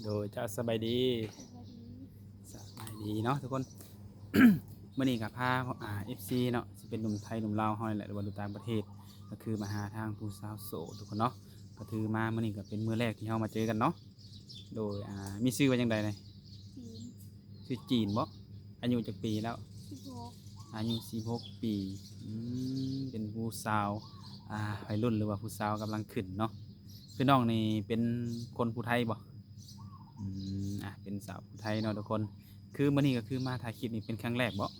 ໂດຍ ເຈົ້າ ສະບາຍດີ. ສະບາຍດີ ສະບາຍດີເນາະທຸກຄົນ. ມື້ນີ້ກໍພາ ອ່າ ເອັຟຊີເນາະ ຊິເປັນໜຸ່ມໄທໜຸ່ມລາວເຮົານີ້ແຫຼະ ຫຼືວ່າຢູ່ຕ່າງປະເທດ ກໍຄືມາຫາທາງຜູ້ສາວໂສດທຸກຄົນເນາະ. ກໍຖືມາມື້ນີ້ກໍເປັນມື້ແລກທີ່ເຮົາມາເຈີກັນເນາະ. ໂດຍ ອ່າ ມີຊື່ວ່າຈັ່ງໃດນະ? ຈີນ. ຊື່ຈີນບໍ? ອາຍຸຈັກປີແລ້ວ? ສິບຫົກ. ອາຍຸສິບຫົກປີ. ອືມ ເປັນຜູ້ສາວ ອ່າ ໄວລຸ້ນ ຫຼືວ່າຜູ້ສາວກຳລັງຂຶ້ນເນາະ. ຄືນ້ອງນີ້ເປັນຄົນຜູ້ໄທບໍ? ອືມ ອ່າ ເປັນສາວຜູ້ໄທເນາະທຸກຄົນ. ຄືມື້ນີ້ກໍຄືມາຖ່າຍຄລິບນີ້ເປັນຄັ້ງແລກບໍ? ແມ່ນ.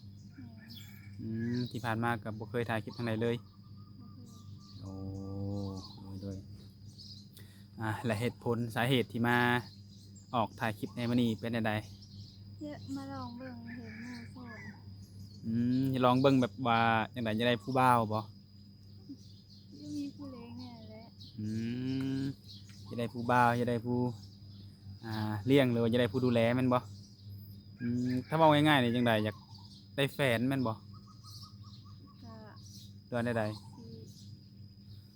ອືມ ທີ່ຜ່ານມາກໍບໍ່ເຄີຍຖ່າຍຄລິບທາງໃດເລີຍ? ບໍ່ເຄີຍ. ໂອ້ ໂດຍ ໂດຍ. ອ່າ ແລະ ເຫດຜົນສາເຫດທີ່ມາອອກຖ່າຍຄລິບໃນມື້ນີ້ເປັນແນວໃດ? ຢາກມາລອງເບິ່ງ ເຫັນໝູ່ໂສດ. ອືມ ຢາກລອງເບິ່ງແບບວ່າຈັ່ງໃດ ຢາກໄດ້ຜູ້ບ່າວບໍ? ຢາກມີຜູ້ລ້ຽງແດ່ແຫຼະ. ອືມ ຢາກໄດ້ຜູ້ບ່າວ ຢາກໄດ້ຜູ້ ອ່າ ລ້ຽງ ຫຼືວ່າຢາກໄດ້ຜູ້ດູແລແມ່ນບໍ? ອືມ ຖ້າເວົ້າງ່າຍໆນີ້ຈັ່ງໃດ ຢາກໄດ້ແຟນແມ່ນບໍ? ກໍ ຫຼືວ່າແນວໃດ?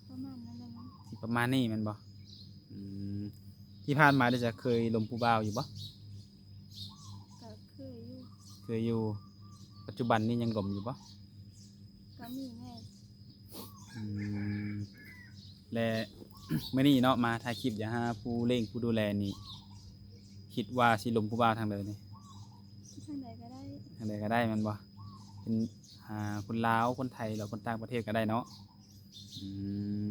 ປະມານນັ້ນແຫຼະເນາະ. ຊິປະມານນີ້ແມ່ນບໍ່? ອືມ ທີ່ຜ່ານມາໄດ້ຈະເຄີຍລົມຜູ້ບ່າວຢູ່ບໍ່? ກໍເຄີຍຢູ່. ເຄີຍຢູ່. ປັດຈຸບັນນີ້ຍັງລົມຢູ່ບໍ່? ກໍມີແດ່. ອືມ ແລະ ມື້ນີ້ເນາະ ມາຖ່າຍຄລິບຢາກຫາຜູ້ລ້ຽງຜູ້ດູແລນີ້ ຄິດວ່າຊິລົມຜູ້ບ່າວທາງໃດນີ້? ທາງໃດກໍໄດ້. ທາງໃດກໍໄດ້ແມ່ນບໍ່? ເປັນ ອ່າ ຄົນລາວ ຄົນໄທ ຫຼືຄົນຕ່າງປະເທດກໍໄດ້ເນາະ. ອື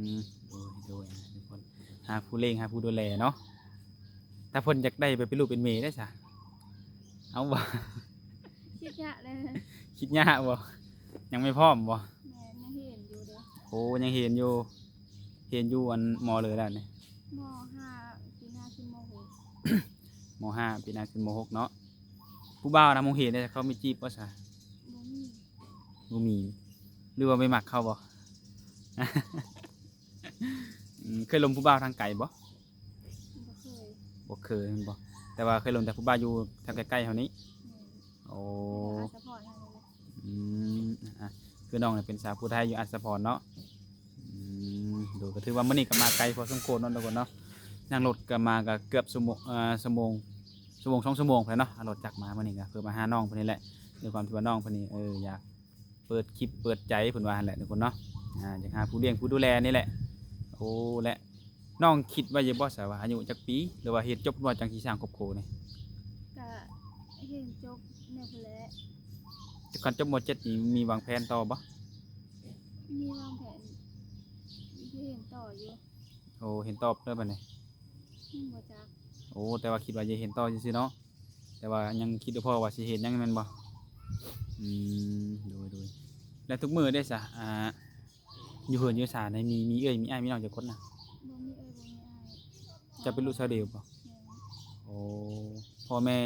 ມ ໂດຍ ໂດຍ ທຸກຄົນ ຫາຜູ້ລ້ຽງ ຫາຜູ້ດູແລເນາະ. ຖ້າເພິ່ນຢາກໄດ້ໄປເປັນລູກເປັນເມຍໄດ້ຊະ? ເອົາບໍ່? ຄິດຍາກແລ້ວ. ຄິດຍາກບໍ່? ຍັງບໍ່ພ້ອມບໍ່? ແມ່ນ ຍັງຮຽນຢູ່ເດ້. ໂອ້ ຍັງຮຽນຢູ່. ຮຽນຢູ່ອັນ ມໍເລີແລ້ວນີ້? ມໍຫ້າ ປີໜ້າຂຶ້ນມໍຫົກ. ມໍຫ້າ ປີໜ້າຂຶ້ນມໍຫົກເນາະ. ຜູ້ບ່າວນຳໂຮງຮຽນເດ ເຂົາມີຈີບບໍ່ຊະ? ບໍ່ມີ. ບໍ່ມີ. ຫຼືວ່າໄປມັກເຂົາບໍ່? ອືມ ເຄີຍລົມຜູ້ບ່າວທາງໄກບໍ່? ບໍ່ເຄີຍ. ບໍ່ເຄີຍແມ່ນບໍ່? ແຕ່ວ່າເຄີຍລົມແຕ່ຜູ້ບ່າວຢູ່ທາງໃກ້ໆເຮົານີ້. ແມ່ນ. ໂອ້ ອາດສະພໍດເຮົານີ້ແຫຼະ. ອືມ ອ່ະ ຄືນ້ອງນີ້ເປັນສາວຜູ້ໄທຢູ່ອາດສະພອນເນາະ. ອືມ ໂດຍ ກໍຖືວ່າມື້ນີ້ກໍມາໄກພໍສົມຄວນເນາະທຸກຄົນເນາະ. ນັ່ງລົດກໍມາກໍເກືອບຊົ່ວໂມງ ເອີ ຊົ່ວໂມງ ຊົ່ວໂມງສອງຊົ່ວໂມງພຸ້ນແຫຼະເນາະ. ເອົາລົດຈັກມາມື້ນີ້ກໍເພື່ອມາຫານ້ອງເພິ່ນນີ້ແຫຼະ ດ້ວຍຄວາມທີ່ວ່ານ້ອງເພິ່ນນີ້ ເອີ ຢາກເປີດຄລິບເປີດໃຈເພິ່ນວ່າຫັ້ນແຫຼະທຸກຄົນເນາະ. ອ່າ ຢາກຫາຜູ້ລ້ຽງຜູ້ດູແລນີ້ແຫຼະ. ໂອ້ ແລະ ນ້ອງຄິດໄວ້ຢູ່ບໍ່ຊະວ່າອາຍຸຈັກປີ ຫຼືວ່າຮຽນຈົບແລ້ວຈັ່ງຊິສ້າງຄອບຄົວນີ້? ກະຮຽນຈົບແນວພຸ້ນແຫຼະ. ແຕ່ຄັນຈົບ ມ.ເຈັດ ນີ້ມີວາງແຜນຕໍ່ບໍ່? ມີວາງແຜນ ຊິຮຽນຕໍ່ຢູ່. ໂອ້ ຮຽນຕໍ່ເລີຍບັດນີ້? ຍັງບໍ່ຈັກ. ໂອ້ ແຕ່ວ່າຄິດວ່າຈະຮຽນຕໍ່ຊື່ໆເນາະ. ແຕ່ວ່າຍັງຄິດບໍ່ພໍວ່າຊິເຮັດຫຍັງແມ່ນບໍ່? ອືມ ໂດຍ ໂດຍ. ແລ້ວທຸກມື້ເດ້ຊະ ອ່າ ຢູ່ເຮືອນຢູ່ຊານນີ້ມີ ມີເອື້ອຍມີອ້າຍມີນ້ອງຈັກຄົນນະ? ບໍ່ມີເອື້ອຍບໍ່ມີອ້າຍ. ເຈົ້າເປັນລູກສາວດຽວບໍ່? ແມ່ນ. ໂອ້ ພໍ່ແມ່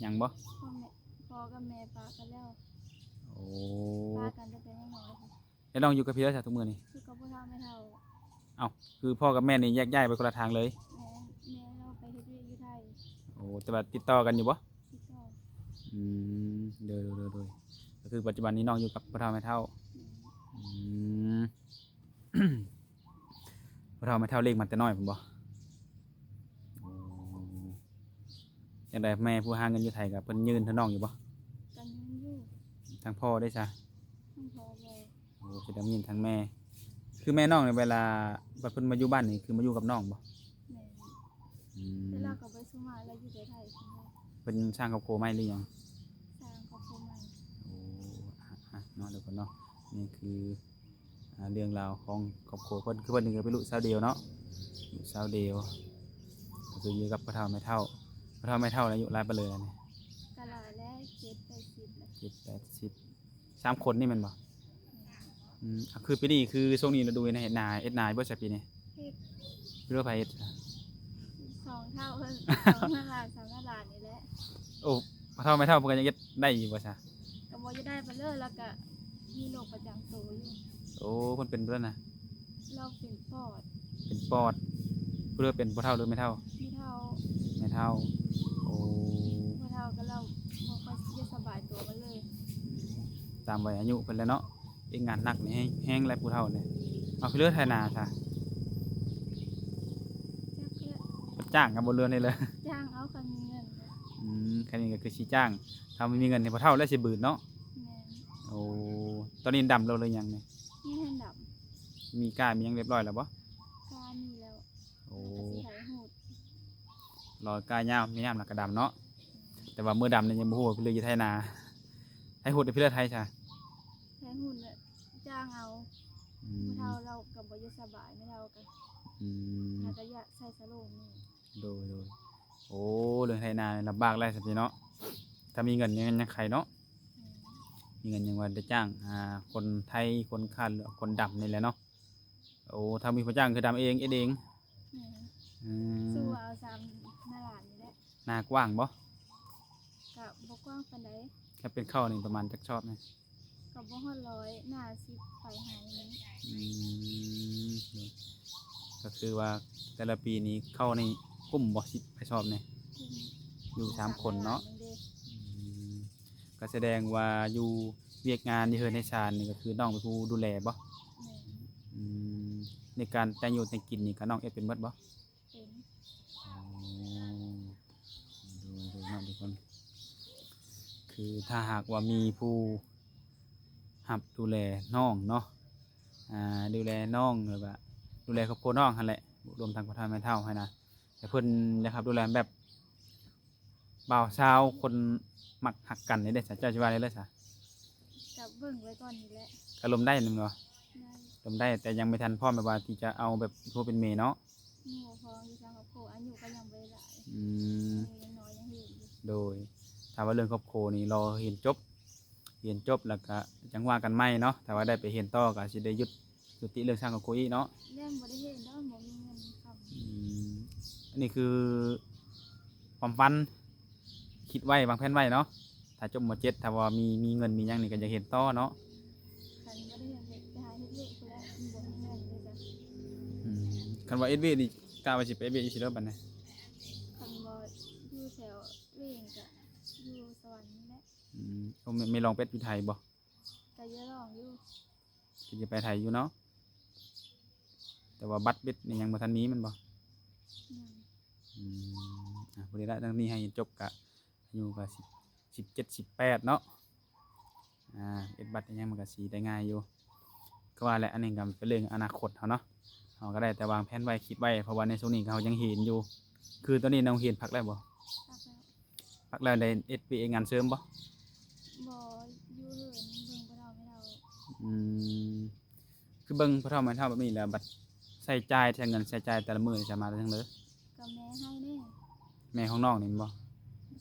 ຍັງບໍ່? ພໍ່ແມ່ ພໍ່ກັບແມ່ປະກັນແລ້ວ. ໂອ້ ປະກັນຕັ້ງແຕ່ຍັງນ້ອຍ. ແລ້ວນ້ອງຢູ່ກັບໃຜຊະທຸກມື້ນີ້? ຢູ່ກັບພໍ່ເຖົ້າແມ່ເຖົ້າ. ເອົ້າ ຄືພໍ່ກັບແມ່ນີ້ແຍກຍ້າຍໄປຄົນລະທາງເລີຍ? ແມ່ນ ແມ່ລາວໄປເຮັດວຽກຢູ່ໄທ. ໂອ້ ແຕ່ວ່າຕິດຕໍ່ກັນຢູ່ບໍ່? ຕິດຕໍ່. ອືມ ໂດຍ ໂດຍ ໂດຍ ໂດຍ. ກໍຄືປັດຈຸບັນນີ້ນ້ອງຢູ່ກັບພໍ່ເຖົ້າແມ່ເຖົ້າ. ແມ່ນ. ອືມ ພໍ່ເຖົ້າແມ່ເຖົ້າລ້ຽງມາແຕ່ນ້ອຍພຸ້ນບໍ່? ໂອ້ ຈັ່ງໃດແມ່ຜູ້ຫາເງິນຢູ່ໄທກໍເພິ່ນຍື່ນໃຫ້ນ້ອງຢູ່ບໍ່? ກໍຍື່ນຢູ່. ທາງພໍ່ເດ້ຊະ? ທາງພໍ່ບໍ່. ໂອ້ ຊິໄດ້ຍິນທາງແມ່. ຄືແມ່ນ້ອງນີ້ ເວລາບັດເພິ່ນມາຢູ່ບ້ານນີ້ ຄືມາຢູ່ກັບນ້ອງບໍ່? ແມ່ນ. ອືມ ແຕ່ລາວກໍໄປສຸມາ ລາວຢູ່ແຕ່ໄທ. ເພິ່ນສ້າງຄອບຄົວໃໝ່ຫຼືຍັງ? ສ້າງຄອບຄົວໃໝ່. ໂອ້ ອ່ະ ອ່ະ ເນາະ ທຸກຄົນເນາະ. ນີ້ຄື ອ່າ ເລື່ອງລາວຂອງຄອບຄົວເພິ່ນ. ຄືເພິ່ນນີ້ກໍເປັນລູກສາວດຽວເນາະ ລູກສາວດຽວ ກໍຄືຢູ່ກັບພໍ່ເຖົ້າແມ່ເຖົ້າ. ພໍ່ເຖົ້າແມ່ເຖົ້າອາຍຸຫຼາຍປານໃດແລ້ວນີ້? ກໍຫຼາຍແລ້ວ ເຈັດແປດສິບແລ້ວ. ເຈັດແປດສິບ. ສາມຄົນນີ້ແມ່ນບໍ່? ແມ່ນ. ອືມ ຄືປີນີ້ ຄືຊ່ວງນີ້ລະດູເຮັດນາ ເຮັດນາບໍ່ຊະປີນີ້? ເຮັດ. ຫຼືວ່າໃຜເຮັດ? ສອງເຖົ້າເພິ່ນ ສອງເຖົ້າຫຼານ ສາມເຖົ້າຫຼານນີ້ແຫຼະ. ໂອ້ ພໍ່ເຖົ້າແມ່ເຖົ້າເພິ່ນກໍຍັງເຮັດໄດ້ຢູ່ບໍ່ຊະ? ກໍບໍ່ຢາກໄດ້ປານໃດ ແລ້ວກໍມີໂລກປະຈຳໂຕຢູ່. ໂອ້ ເພິ່ນເປັນເພິ່ນນະ? ລາວເປັນປອດ. ເປັນປອດ. ຜູ້ໃດເປັນ ພໍ່ເຖົ້າຫຼືແມ່ເຖົ້າ? ແມ່ເຖົ້າ. ແມ່ເຖົ້າ. ໂອ້ ພໍ່ເຖົ້າກໍລາວບໍ່ຄ່ອຍຈະສະບາຍຕົວປານໃດ. ຕາມໄວອາຍຸເພິ່ນແຫຼະເນາະ. ເຮັດງານໜັກນີ້ແຮງ ແຮງແຫຼະຜູ້ເຖົ້ານີ້. ເອົາ ຄືເລີຍໄຖນາຊະ? ຈັກແຫຼະ. ເພິ່ນ ຈ້າງກັນບໍ່ເລື່ອງນີ້ເລີຍ? ຈ້າງເອົາ ຄັນມີເງິນ. ອືມ ຄັນມີເງິນກໍຄືຊິຈ້າງ. ຖ້າບໍ່ມີເງິນນີ້ ພໍ່ເຖົ້າແລ້ວຊິບືດເນາະ. ແມ່ນ. ໂອ້ ຕອນນີ້ດຳແລ້ວຫຼືຍັງນີ້? ຍັງບໍ່ທັນດຳ. ມີກ້າມີຫຍັງຮຽບຮ້ອຍແລ້ວບໍ່? ກ້າມີແລ້ວ. ໂອ້ ແລ້ວກໍຊິໄຖຮູດ. ລໍກ້າຍາມ ຍາມແລ້ວກໍດຳເນາະ. ແຕ່ວ່າມື້ດຳນີ້ຍັງບໍ່ຮູ້ວ່າເພິ່ນເລີຍຢູ່ໄຖນາ ໄຖຮູດເພິ່ນເລີຍໄຖຊະ? ໄຖຮູດແຫຼະ ຈ້າງເອົາ. ອືມ ພໍ່ເຖົ້າລາວກໍບໍ່ຢູ່ສະບາຍ ແມ່ເຖົ້າກໍ ອືມ ແລ້ວກໍຢາກໃສ່ສະໂລງນີ້. ໂດຍ ໂດຍ. ໂອ້ ເລື່ອງໄຖນາລຳບາກຫຼາຍຊັ້ນຕິເນາະ. ຖ້າມີເງິນຍັງ ຍັງໄຄເນາະ. ແມ່ນ. ມີເງິນຍັງວ່າໄດ້ຈ້າງ ອ່າ ຄົນໄຖ ຄົນຄັນ ຫຼືຄົນດຳນີ້ແຫຼະເນາະ. ໂອ້ ຖ້າມີຜູ້ຈ້າງຄືດຳເອງ ເຮັດເອງ. ແມ່ນ. ອືມ ສູ້ເອົາຊ້ຳໜ້າຫຼານນີ້ແຫຼະ. ນາກວ້າງບໍ່? ກະບໍ່ກວ້າງປານໃດ. ຖ້າເປັນເຂົ້ານີ້ປະມານຈັກຊອບນີ້? ກໍບໍ່ຮອດຮ້ອຍ ໜ້າສິບປາຍໄຮ່ນີ້. ອືມ ໂດຍ. ກໍຄືວ່າແຕ່ລະປີນີ້ເຂົ້ານີ້ກຸ້ມບໍ່ ສິບປາຍຊອບນີ້? ກຸ້ມ. ຢູ່ສາມຄົນເນາະ. ອືມ ກໍສະແດງວ່າຢູ່ວຽກງານ ຢູ່ເຮືອນໃນຊານນີ້ ກໍຄືນ້ອງເປັນຜູ້ດູແລບໍ່? ແມ່ນ. ອືມ ໃນການແຕ່ງຢູ່ແຕ່ງກິນນີ້ ກໍນ້ອງເຮັດເປັນໝົດບໍ່? ເປັນ. ອໍ ໂດຍ ໂດຍເນາະທຸກຄົນ. ຄືຖ້າຫາກວ່າມີຜູ້ຮັບດູແລນ້ອງເນາະ ອ່າ ດູແລນ້ອງ ແລ້ວກະດູແລຄອບຄົວນ້ອງຫັ້ນແຫຼະ ລວມທັງພໍ່ເຖົ້າແມ່ເຖົ້າຫັ້ນນະ ແຕ່ເພິ່ນຢາກຮັບດູແລແບບບ່າວສາວຄົນມັກຮັກກັນນີ້ເດ້ ເຈົ້າຊິວ່າແນວໃດຊະ? ກະເບິ່ງໄວ້ກ່ອນນີ້ແຫຼະ. ກະລົມໄດ້ແມ່ນບໍ່? ໄດ້. ລົມໄດ້ ແຕ່ຍັງບໍ່ທັນພ້ອມແບບວ່າທີ່ຈະເອົາແບບເປັນຜົວເປັນເມຍເນາະ. ຍັງບໍ່ພ້ອມຢູ່ທາງຄອບຄົວ ອາຍຸກໍຍັງບໍ່ໄດ້ຫຼາຍ. ອືມ ອາຍຸຍັງນ້ອຍ ຍັງຮຽນຢູ່. ໂດຍ. ຖ້າວ່າເລື່ອງຄອບຄົວນີ້ ລໍຮຽນຈົບ ຮຽນຈົບແລ້ວກະຈັ່ງວ່າກັນໃໝ່ເນາະ. ຖ້າວ່າໄດ້ໄປຮຽນຕໍ່ກໍຊິໄດ້ຢຸດ ຍຸຕິເລື່ອງສ້າງຄອບຄົວອີກເນາະ. ແມ່ນ ບໍ່ໄດ້ເຮັດດອກ ບໍ່ມີເງິນຄຳ. ອືມ ອັນນີ້ຄືຄວາມຝັນ ຄິດໄວ້ ວາງແຜນໄວ້ເນາະ. ຖ້າຈົບ ມ.ເຈັດ ຖ້າວ່າມີ ມີເງິນມີຫຍັງນີ້ກໍຢາກຮຽນຕໍ່ເນາະ. ຄັນບໍ່ໄດ້ເຮັດ ໄປຫາເຮັດວຽກພຸ້ນແຫຼະ ມັນບໍ່ມີເງິນເດ້ຈ້ະ. ອືມ ຄັນວ່າເຮັດວຽກນີ້ ກະວ່າຊິໄປເຮັດວຽກຢູ່ໃສເດີບັດນີ້? ຄັນບໍ່ຢູ່ແຖວວຽງກະຢູ່ສະຫວັນນີ້ແຫຼະ. ອືມ ໂອ້ ແມ່ ແມ່ລອງໄປເຮັດຢູ່ໄທບໍ່? ກະຢາກລອງຢູ່. ຄືຈະໄປໄທຢູ່ເນາະ ແຕ່ວ່າບັດເບັດນີ້ຍັງບໍ່ທັນມີແມ່ນບໍ່? ຍັງ. ອືມ ອ່າ ພໍດີລະ ທັງນີ້ໃຫ້ຈົບກະອາຍຸກະສິບ ສິບເຈັດ ສິບແປດເນາະ. ອ່າ ເຮັດບັດອີຫຍັງມັນກະຊິໄດ້ງ່າຍຢູ່ ຄືວ່າແຫຼະ ອັນນີ້ກະເປັນເລື່ອງອະນາຄົດເຮົາເນາະ. ເຮົາກະໄດ້ແຕ່ວາງແຜນໄວ້ ຄິດໄວ້ ເພາະວ່າໃນຊ່ວງນີ້ເຮົາຍັງຮຽນຢູ່. ຄືຕອນນີ້ນ້ອງຮຽນພັກແລ້ວບໍ່? ພັກແລ້ວ. ພັກແລ້ວໄດ້ເຮັດວຽກເຮັດງານເສີມບໍ່? ບໍ່ ຢູ່ເຮືອນເບິ່ງພໍ່ເຖົ້າແມ່ເຖົ້າ. ອືມ ຄືເບິ່ງພໍ່ເຖົ້າແມ່ເຖົ້າແບບນີ້ແລ້ວ ບັດໃຊ້ຈ່າຍ ໃຊ້ເງິນໃຊ້ຈ່າຍແຕ່ລະມື້ນີ້ຈະມາແຕ່ທາງໃດ? ກໍແມ່ໃຫ້ແດ່. ແມ່ຂອງນ້ອງນີ້ແມ່ນບໍ່?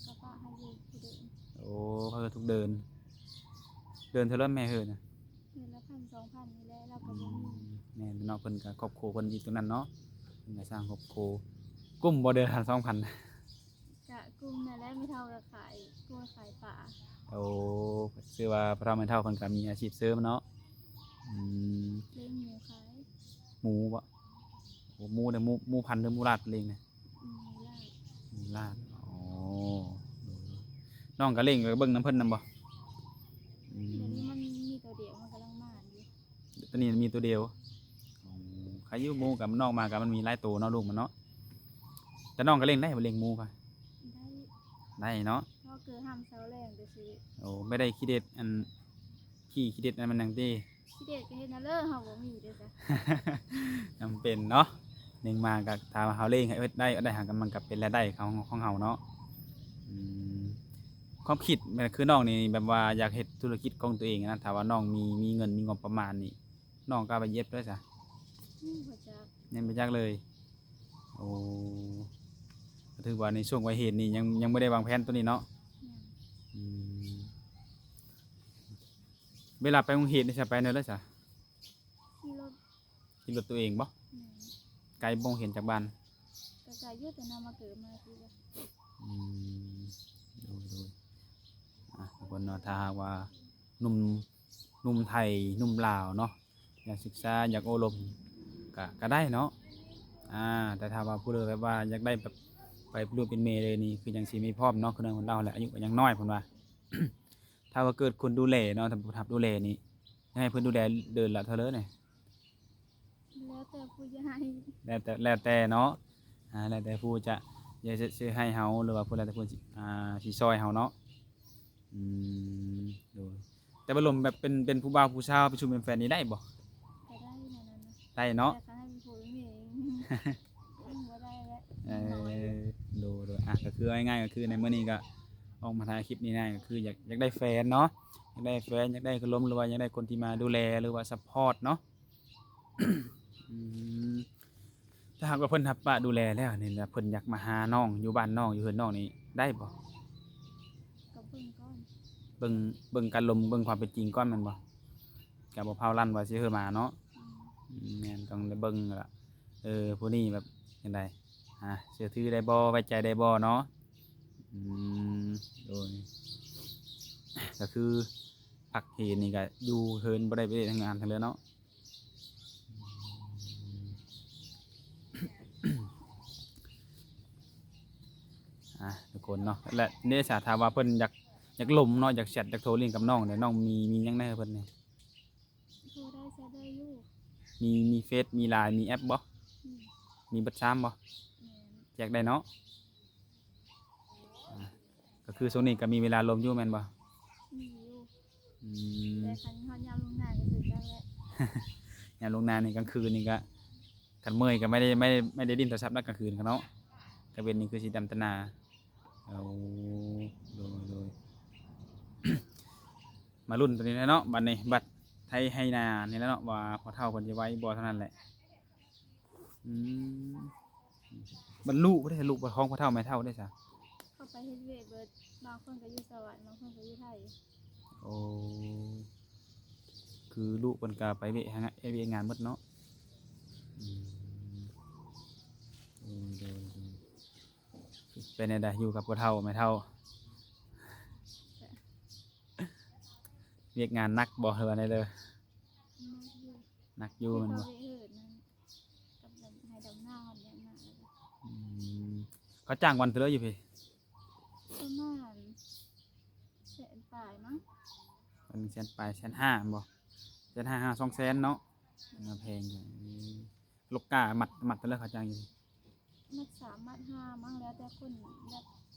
ກໍຝາກໃຫ້ຢູ່ທຸກເດືອນ. ໂອ້ ເຂົາເຮັດທຸກເດືອນ. ເດືອນເທົ່າໃດແມ່ເຮີນະ? ເດືອນລະພັນສອງພັນນີ້ແຫຼະ ລາວກໍບໍ່ມີ. ອືມ ແມ່ນເນາະ ເພິ່ນກໍຄອບຄົວເພິ່ນຢູ່ຕົງນັ້ນເນາະ ເພິ່ນກໍສ້າງຄອບຄົວ. ກຸ້ມບໍ່ເດືອນລະພັນສອງພັນ? ກະກຸ້ມນັ້ນແຫຼະ ແມ່ເຖົ້າກໍຂາຍກົວຂາຍປາ. ໂອ້ ຄືວ່າພໍ່ເຖົ້າແມ່ເຖົ້າເພິ່ນກໍມີອາຊີບເສີມເນາະ. ອືມ ລ້ຽງໝູຂາຍ. ໝູບໍ່? ໂອ້ ໝູເດ້ ໝູ ໝູພັນຫຼືໝູລາດເພິ່ນລ້ຽງນະ? ໝູລາດ. ໝູລາດ. ອໍ ໂດຍ ນ້ອງກໍລ້ຽງ ກໍເບິ່ງນຳເພິ່ນນຳບໍ່? ອືມ ດຽວນີ້ມັນມີໂຕດຽວ ມັນກຳລັງໝານຢູ່. ໂຕນີ້ມີໂຕດຽວ. ອໍ ໃຄຢູ່ ໝູກັບນ້ອງມາກໍມັນມີຫຼາຍໂຕເນາະ ລູກມັນເນາະ. ແຕ່ນ້ອງກໍລ້ຽງໄດ້ບໍ່ ລ້ຽງໝູກໍ? ໄດ້. ໄດ້ເນາະ. ພໍເກີຫາເຊົ້າແລງຊື່ໆ. ໂອ້ ບໍ່ໄດ້ຂີ້ເດັດ ອັນ ຂີ້ ຂີ້ເດັດອັນມັນຫຍັງຕິ? ຂີ້ເດັດກໍເຮັດນະເລີ ເຮົາບໍ່ມີເດ້ຈ້ະ. ຈຳເປັນເນາະ ໜຶ່ງມາກໍຖ້າວ່າເຮົາລ້ຽງໃຫ້ເຮັດໄດ້ ໄດ້ຫາ ມັນກໍເປັນລາຍໄດ້ຂອງ ຂອງເຮົາເນາະ. ອືມ ຄວາມຄິດແມ່ນ ຄືນ້ອງນີ້ແບບວ່າຢາກເຮັດທຸລະກິດຂອງຕົວເອງນະ ຖ້າວ່ານ້ອງມີ ມີເງິນ ມີງົບປະມານນີ້ ນ້ອງກໍເອົາໄປເຮັດເລີຍຊະ? ຍັງບໍ່ຈັກ. ຍັງບໍ່ຈັກເລີຍ. ໂອ້ ກໍຖືວ່າໃນຊ່ວງໄວເຮັດນີ້ ຍັງ ຍັງບໍ່ໄດ້ວາງແຜນຕົວນີ້ເນາະ. ຍັງ. ອືມ ເວລາໄປໂຮງຮຽນນີ້ ຊິໄປແນວໃດຊະ? ຂີ່ລົດ. ຂີ່ລົດຕົວເອງບໍ່? ແມ່ນ. ໄກບໍ່ ໂຮງຮຽນຈາກບ້ານ? ກໍໄກຢູ່ ແຕ່ນຳມາເກີດມາທີ່ລະ. ອືມ ໂດຍໆ. ອ່າ ທຸກຄົນເນາະ ຖ້າຫາກວ່າໜຸ່ມ ໜຸ່ມໄທ ໜຸ່ມລາວເນາະ ຢາກສຶກສາ ຢາກໂອ້ລົມ ກະ ກະໄດ້ເນາະ. ອ່າ ແຕ່ຖ້າວ່າຜູ້ໃດແບບວ່າຢາກໄດ້ແບບໄປເປັນລູກເປັນເມຍເລີຍນີ້ ຄືຍັງຊິມີພ້ອມເນາະ ຄືນ້ອງເພິ່ນເລົ່າແຫຼະ ອາຍຸກໍຍັງນ້ອຍເພິ່ນວ່າ. ຖ້າວ່າເກີດຄົນດູແລເນາະ ຖ້າຜູ້ຮັບດູແລນີ້ ໃຫ້ເພິ່ນດູແລເດືອນລະເທົ່າໃດນີ້? ແລ້ວແຕ່ຜູ້ໃຫຍ່ ແລ້ວແຕ່ ແລ້ວແຕ່ເນາະ. ອ່າ ແລ້ວແຕ່ຜູ້ຈະຢາກຈະຊື້ໃຫ້ເຮົາ ຫຼືວ່າຜູ້ ແລ້ວແຕ່ຜູ້ຊິ ອ່າ ຊິຊ່ອຍເຮົາເນາະ. ອືມ ໂດຍ ແຕ່ວ່າລົມແບບເປັນ ເປັນຜູ້ບ່າວຜູ້ສາວ ເປັນຊູ່ເປັນແຟນນີ້ໄດ້ບໍ່? ກໍໄດ້ແນວນັ້ນນະ ໄດ້ເນາະ ແຕ່ຄັນໃຫ້ເປັນຜົວເປັນເມຍ ຍັງບໍ່ໄດ້ແຫຼະ ເອີ ຍັງນ້ອຍຢູ່. ໂດຍ ໂດຍ ອ່ະ ກໍຄືເອົາງ່າຍໆ ກໍຄືໃນມື້ນີ້ກໍອອກມາຖ່າຍຄລິບນີ້ນະ ກໍຄືຢາກ ຢາກໄດ້ແຟນເນາະ ຢາກໄດ້ແຟນ ຢາກໄດ້ຄົນລົມ ຫຼືວ່າຢາກໄດ້ຄົນທີ່ມາດູແລ ຫຼືວ່າຊັບພອດເນາະ. ອືມ ຖ້າຫາກວ່າເພິ່ນຮັບປະດູແລແລ້ວນີ້ ແລ້ວເພິ່ນຢາກມາຫານ້ອງ ຢູ່ບ້ານນ້ອງ ຢູ່ເຮືອນນ້ອງນີ້ໄດ້ບໍ່? ກໍເບິ່ງກ່ອນ ເບິ່ງ ເບິ່ງການລົມ ເບິ່ງຄວາມເປັນຈິງກ່ອນແມ່ນບໍ່? ກໍບໍ່ພ້າວລັ່ນວ່າຊິເຮີມາເນາະ. ອືມ ອືມ ແມ່ນ ຕ້ອງໄດ້ເບິ່ງລະ ເອີ ຜູ້ນີ້ແບບຈັ່ງໃດ ຫາເຊື່ອຖືໄດ້ບໍ່ ໄວ້ໃຈໄດ້ບໍ່ເນາະ. ອືມ ໂດຍ ກໍຄືພັກເຮນນີ້ກໍຢູ່ເຮືອນ ບໍ່ໄດ້ໄປເຮັດງານທາງເດີເນາະ. ອ່າ ທຸກຄົນເນາະ ແລະ ເນຊາ ຖ້າວ່າເພິ່ນຢາກ ຢາກລົມເນາະ ຢາກແຊັດ ຢາກໂທຫຼິ້ນກັບນ້ອງເດ້ ນ້ອງມີ ມີຫຍັງແດ່ໃຫ້ເພິ່ນແດ່? ໂທໄດ້ ແຊັດໄດ້ຢູ່. ມີ ມີເຟສ ມີລາຍ ມີແອັບບໍ່? ອືມ ມີເບິດຊາມບໍ່? ແມ່ນ ແຈກໄດ້ເນາະ. ອ່າ ກໍຄືຊ່ວງນີ້ກໍມີເວລາລົມຢູ່ແມ່ນບໍ່? ມີຢູ່. ອືມ ແຕ່ຄັນຮອດຍາມລົງໜ້າກໍຄືກັນແຫຼະ ຍາມລົງໜ້ານີ້ກາງຄືນນີ້ກໍ ຄັນເມື່ອຍກໍໄມ່ໄດ້ ໄມ່ໄດ້ ໄມ່ໄດ້ຫຼິ້ນໂທລະສັບນະກາງຄືນເນາະ ກາງເວັນນີ້ຄືຊິດຳຕາໜ້າ. ໂອ້ ໂດຍ ໂດຍ ມາລຸ້ນໂຕນີ້ແຫຼະເນາະ ບັດນີ້ ບັດໄຖໄຮ່ນານີ້ແຫຼະເນາະ ວ່າພໍ່ເຖົ້າເພິ່ນຊິໄວບໍ່ເທົ່ານັ້ນແຫຼະ. ອືມ ບັດລູກເດ້ ລູກ ບັດຂອງພໍ່ເຖົ້າແມ່ເຖົ້າເດ້ຊະ? ເຂົາໄປເຮັດວຽກເບິດ ບາງຄົນກໍຢູ່ສະຫວັນ ບາງຄົນກໍຢູ່ໄທ. ໂອ້ ຄືລູກເພິ່ນກໍໄປວຽກ ຫາ ເຮັດວຽກງານເບິດເນາະ. ອືມ ໂດຍ ໂດຍ ໂດຍ ເປັນແນວໃດຢູ່ກັບພໍ່ເຖົ້າແມ່ເຖົ້າ? ວຽກງານໜັກບໍ່ ຫຼືວ່າແນວໃດ? ໜັກຢູ່ ໜັກຢູ່ແມ່ນບໍ່? ເຂົາໄປເຮັດນັ້ນ ກັບດຳ ໄຮ່ດຳນາ ຮອດຫຍັງນະ. ອືມ ເຂົາຈ້າງວັນເທົ່າໃດຢູ່ພີ້? ປະມານແສນປາຍມັ້ງ. ປະມານແສນປາຍ ແສນຫ້າແມ່ນບໍ່? ແສນຫ້າຫາສອງແສນເນາະ. ແມ່ນ ບໍ່ແພງ. ອືມ ໂລກກາມັດ ມັດເທົ່າໃດເຂົາຈ້າງຢູ່? ມັດສາມ ມັດຫ້າມັ້ງ ແລ້ວແຕ່ຄົນ ແບບ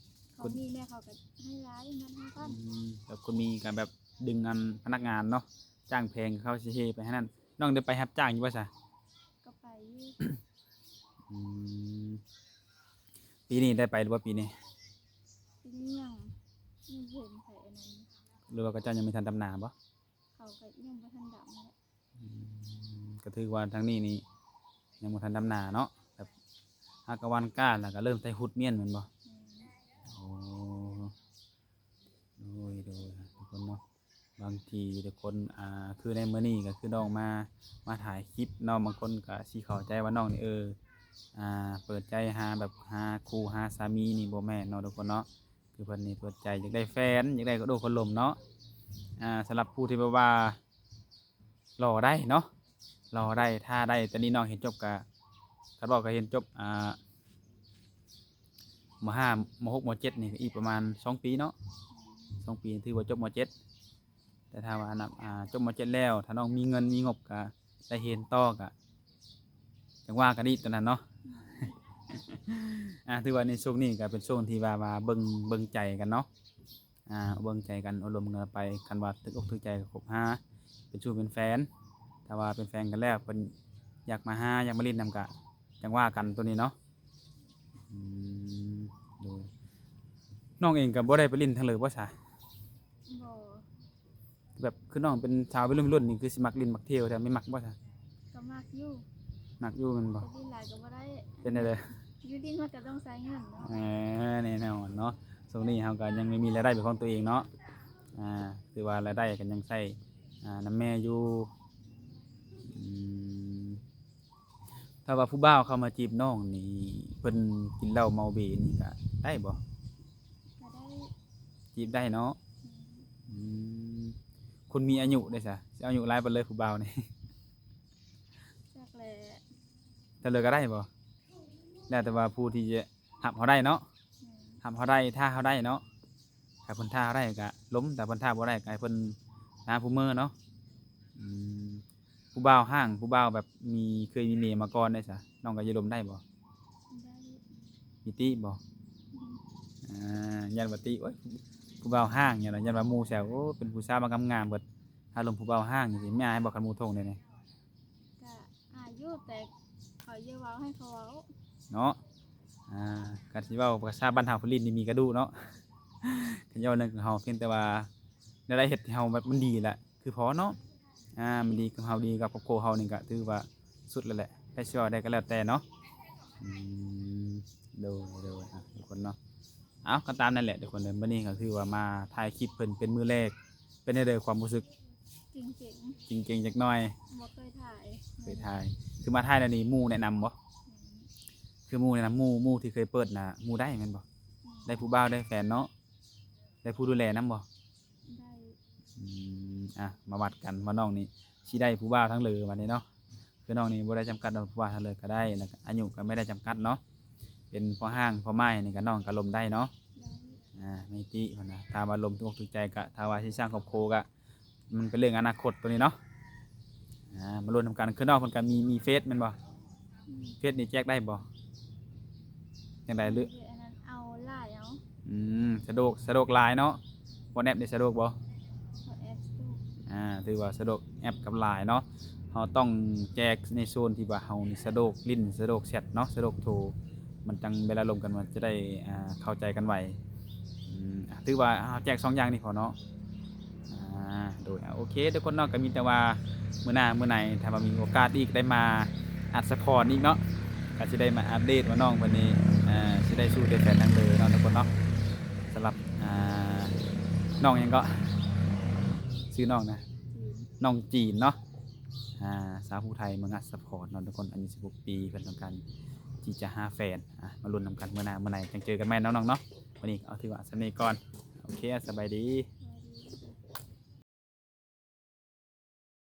ເຂົາມີແດ່ ເຂົາກໍໃຫ້ຫຼາຍ ມັດຫ້າພັນ. ອືມ ແບບຄົນມີກໍແບບດຶງອັນພະນັກງານເນາະ ຈ້າງແພງເຂົາຊິເຮໄປໃຫ້ນັ້ນ. ນ້ອງໄດ້ໄປຮັບຈ້າງຢູ່ບໍ່ຊະ? ກໍໄປຢູ່. ອືມ ປີນີ້ໄດ້ໄປຫຼືບໍ່ປີນີ້? ປີນີ້ຍັງ ຍັງບໍ່ເຫັນໃຜອັນນັ້ນ. ຫຼືວ່າເຂົາເຈົ້າຍັງບໍ່ທັນດຳນາບໍ່? ເຂົາກໍຍັງບໍ່ທັນດຳແຫຼະ. ອືມ ກໍຖືວ່າທາງນີ້ນີ້ຍັງບໍ່ທັນດຳນາເນາະ ແບບຫາກະຫວ່ານກ້າ ແລ້ວກໍເລີ່ມໃສ່ຮຸດມ້ຽນແມ່ນບໍ່? ແມ່ນ. ໂອ້ ໂດຍ ໂດຍ ທຸກຄົນເນາະ ບາງທີທຸກຄົນ ອ່າ ຄືໃນມື້ນີ້ກໍຄືນ້ອງມາ ມາຖ່າຍຄລິບເນາະ ບາງຄົນກໍຊິເຂົ້າໃຈວ່ານ້ອງນີ້ ເອີ ອ່າ ເປີດໃຈຫາແບບຫາຄູ່ຫາສາມີນີ້ ບໍ່ແມ່ນເນາະທຸກຄົນເນາະ. ຄືເພິ່ນນີ້ເປີດໃຈຢາກໄດ້ແຟນ ຢາກໄດ້ຄົນໂອ້ຄົນລົມເນາະ. ອ່າ ສຳລັບຜູ້ທີ່ແບບວ່າ ລໍໄດ້ເນາະ ລໍໄດ້ ຖ້າໄດ້ ຕອນນີ້ນ້ອງຮຽນຈົບກະ ຄັນເວົ້າກະຮຽນຈົບ ອ່າ ມໍຫ້າ ມໍຫົກ ມໍເຈັດ ນີ້ກະອີກປະມານສອງປີເນາະ ສອງປີຖືວ່າຈົບ ມໍເຈັດ. ແຕ່ຖ້າວ່ານັບ ອ່າ ຈົບ ມໍເຈັດ ແລ້ວ ຖ້ານ້ອງມີເງິນມີງົບກະໄດ້ຮຽນຕໍ່ກະ ຈັ່ງວ່າກັນອີກຕອນນັ້ນເນາະ. ອ່າ ຖືວ່າໃນຊ່ວງນີ້ກະເປັນຊ່ວງທີ່ວ່າ ວ່າເບິ່ງ ເບິ່ງໃຈກັນເນາະ. ອ່າ ເບິ່ງໃຈກັນ ອົບຮົມກັນໄປ ຄັນວ່າຖືກອົກຖືກໃຈກໍຄົບຫາເປັນຊູ້ເປັນແຟນ. ຖ້າວ່າເປັນແຟນກັນແລ້ວ ເພິ່ນຢາກມາຫາ ຢາກມາຫຼິ້ນນຳກະ ຈັ່ງວ່າກັນໂຕນີ້ເນາະ. ອືມ ໂດຍ ນ້ອງເອງກໍບໍ່ໄດ້ໄປຫຼິ້ນທາງເລີບໍ່ຊະ? ບໍ່. ແບບຄືນ້ອງເປັນສາວໄວລຸ້ນ ໄວລຸ້ນນີ້ ຄືຊິມັກຫຼິ້ນມັກທ່ຽວແທ້ ແມ່ນມັກບໍ່ຊະ? ກໍມັກຢູ່. ມັກຢູ່ແມ່ນບໍ່? ແຕ່ຫຼິ້ນຫຼາຍກໍບໍ່ໄດ້. ເປັນແນວໃດ? ຢູ່ຫຼິ້ນມັນກໍຕ້ອງໃຊ້ເງິນເນາະ. ເອີ ແນ່ນອນເນາະ ຊ່ວງນີ້ເຮົາກໍຍັງບໍ່ມີລາຍໄດ້ເປັນຂອງຕົວເອງເນາະ. ອ່າ ຖືວ່າລາຍໄດ້ກໍຍັງໃຊ້ ອ່າ ນຳແມ່ຢູ່. ອືມ ຖ້າວ່າຜູ້ບ່າວເຂົ້າມາຈີບນ້ອງນີ້ ເພິ່ນກິນເຫຼົ້າເມົາເບນີ້ກະໄດ້ບໍ່? ກໍໄດ້. ຈີບໄດ້ເນາະ. ອືມ ອືມ ຄົນມີອາຍຸເດ້ຊະ ຊິອາຍຸຫຼາຍປານໃດຜູ້ບ່າວນີ້? ຈັກແຫຼະ. ເທົ່າໃດກໍໄດ້ບໍ່? ແລ້ວແຕ່ວ່າຜູ້ທີ່ຈະຮັບເຮົາໄດ້ເນາະ. ແມ່ນ. ຮັບເຮົາໄດ້ ຖ້າເຮົາໄດ້ເນາະ. ຖ້າເພິ່ນຖ້າເຮົາໄດ້ກໍລົມ ຖ້າເພິ່ນຖ້າບໍ່ໄດ້ກໍໃຫ້ເພິ່ນຫາຜູ້ເມີເນາະ. ອືມ ຜູ້ບ່າວຮ້າງ ຜູ້ບ່າວແບບມີ ເຄີຍມີເມຍມາກ່ອນໄດ້ຊະ ນ້ອງກໍຈະລົມໄດ້ບໍ່? ໄດ້. ມີຕິບໍ່? ອ່າ ຢ້ານວ່າຕິ ໂອ້ຍ ຜູ້ບ່າວຮ້າງ ຢ້ານວ່າ ຢ້ານວ່າໝູ່ແຊວ ໂອ້ ເປັນຜູ້ສາວມາງາມໆ ເບິດ ຫາລົມຜູ້ບ່າວຮ້າງ ຈັ່ງຊີ້ ມີອາຍບໍ່ ຄັນໝູ່ທົ່ງແນວນີ້? ກະອາຍຢູ່ ແຕ່ຂ້ອຍຢ່າເວົ້າໃຫ້ເຂົາເວົ້າເນາະ. ອ່າ ຄັນຊິເວົ້າພາສາບ້ານເຮົາ ຜູ້ຫຼິ້ນນີ້ມີກະດູເນາະ ຄັນເວົ້າເລື່ອງຂອງເຮົາ ພຽງແຕ່ວ່າແນວໃດເຮັດໃຫ້ເຮົາແບບມັນດີແຫຼະ ຄືພໍເນາະ. ອ່າ ມັນດີກັບເຮົາ ດີກັບຄອບຄົວເຮົານີ້ກະຖືວ່າສຸດແລ້ວແຫຼະ ໃຜຊິເວົ້າແນວໃດກະແລ້ວແຕ່ເນາະ. ອືມ ໂດຍ ໂດຍ ອ່າ ທຸກຄົນເນາະ. ເອົ້າ ກໍຕາມນັ້ນແຫຼະທຸກຄົນເດີ ມື້ນີ້ກໍຄືວ່າມາຖ່າຍຄລິບເພິ່ນເປັນມື້ແລກ ເປັນແນວໃດຄວາມຮູ້ສຶກ? ເກັ່ງໆ ເກັ່ງໆຈັກໜ້ອຍ ບໍ່ເຄີຍຖ່າຍ ເຄີຍຖ່າຍ ຄືມາຖ່າຍແນວນີ້ໝູ່ແນະນຳບໍ່? ອືມ ຄືໝູ່ແນະນຳ ໝູ່ ໝູ່ທີ່ເຄີຍເປີດນະ ໝູ່ໄດ້ແມ່ນບໍ່? ອືມ ໄດ້ຜູ້ບ່າວໄດ້ແຟນເນາະ ໄດ້ຜູ້ດູແລນຳບໍ່? ໄດ້ ອືມ ອ່ະ ມາວັດກັນວ່ານ້ອງນີ້ຊິໄດ້ຜູ້ບ່າວທາງເລີບັດນີ້ເນາະ. ຄືນ້ອງນີ້ບໍ່ໄດ້ຈຳກັດວ່າຜູ້ບ່າວທາງເລີກໍໄດ້ ແລ້ວກໍອາຍຸກໍບໍ່ໄດ້ຈຳກັດເນາະ ເປັນພໍ່ຮ້າງພໍ່ໝ້າຍນີ້ກໍນ້ອງກໍລົມໄດ້ເນາະ. ໄດ້ ອ່າ ໄມຕີເພິ່ນນະ ຖ້າວ່າລົມຖືກອົກຖືກໃຈກໍ ຖ້າວ່າຊິສ້າງຄອບຄົວກໍ ມັນເປັນເລື່ອງອະນາຄົດໂຕນີ້ເນາະ. ອ່າ ມາລົມນຳກັນ ຄືນ້ອງເພິ່ນກໍມີ ມີເຟສແມ່ນບໍ່? ອືມ ເຟສນີ້ແຈກໄດ້ບໍ່? ຈັ່ງໃດ ຫຼື ອັນນັ້ນເອົາ LINE ເອົາ. ອືມ ສະດວກ ສະດວກ LINE ເນາະ. WhatsApp ນີ້ສະດວກບໍ່? WhatsApp ສະດວກ ອ່າ ຖືວ່າສະດວກແອັບກັບ LINE ເນາະ. ເຮົາຕ້ອງແຈກໃນໂຊນທີ່ວ່າເຮົານີ້ສະດວກຫຼິ້ນ ສະດວກແຊັດເນາະ ສະດວກໂທ ມັນຈັ່ງເວລາລົມກັນມັນຈະໄດ້ ອ່າ ເຂົ້າໃຈກັນໄວ. ອືມ ຖືວ່າເຮົາແຈກສອງຢ່າງນີ້ພໍເນາະ. ອ່າ ໂດຍ ໂອເຄທຸກຄົນເນາະ ກໍມີແຕ່ວ່າມື້ໜ້າມື້ໃນ ຖ້າວ່າມີໂອກາດອີກ ໄດ້ມາອັດສະພອນອີກເນາະ ກໍຊິໄດ້ມາອັບເດດວ່ານ້ອງເພິ່ນນີ້ ອ່າ ຊິໄດ້ສູ່ໄດ້ແຟນທາງເລີເນາະທຸກຄົນເນາະ. ສຳລັບ ອ່າ ນ້ອງຫຍັງເກາະ? ຊື່ນ້ອງນະ? ຈີນ ນ້ອງຈີນເນາະ. ອ່າ ສາວຜູ້ໄທເມືອງອັດສະພອນເນາະທຸກຄົນ ອາຍຸສິບຫົກປີ ເພິ່ນຕ້ອງການທີ່ຈະຫາແຟນ. ອ່າ ມາລຸ້ນນຳກັນ ມື້ໜ້າມື້ໃນຈັ່ງເຈີກັນໃໝ່ເນາະນ້ອງເນາະ. ມື້ນີ້ເອົາ ຖືວ່າສ່ຳນີ້ກ່ອນ. ໂອເຄ ສະບາຍດີ.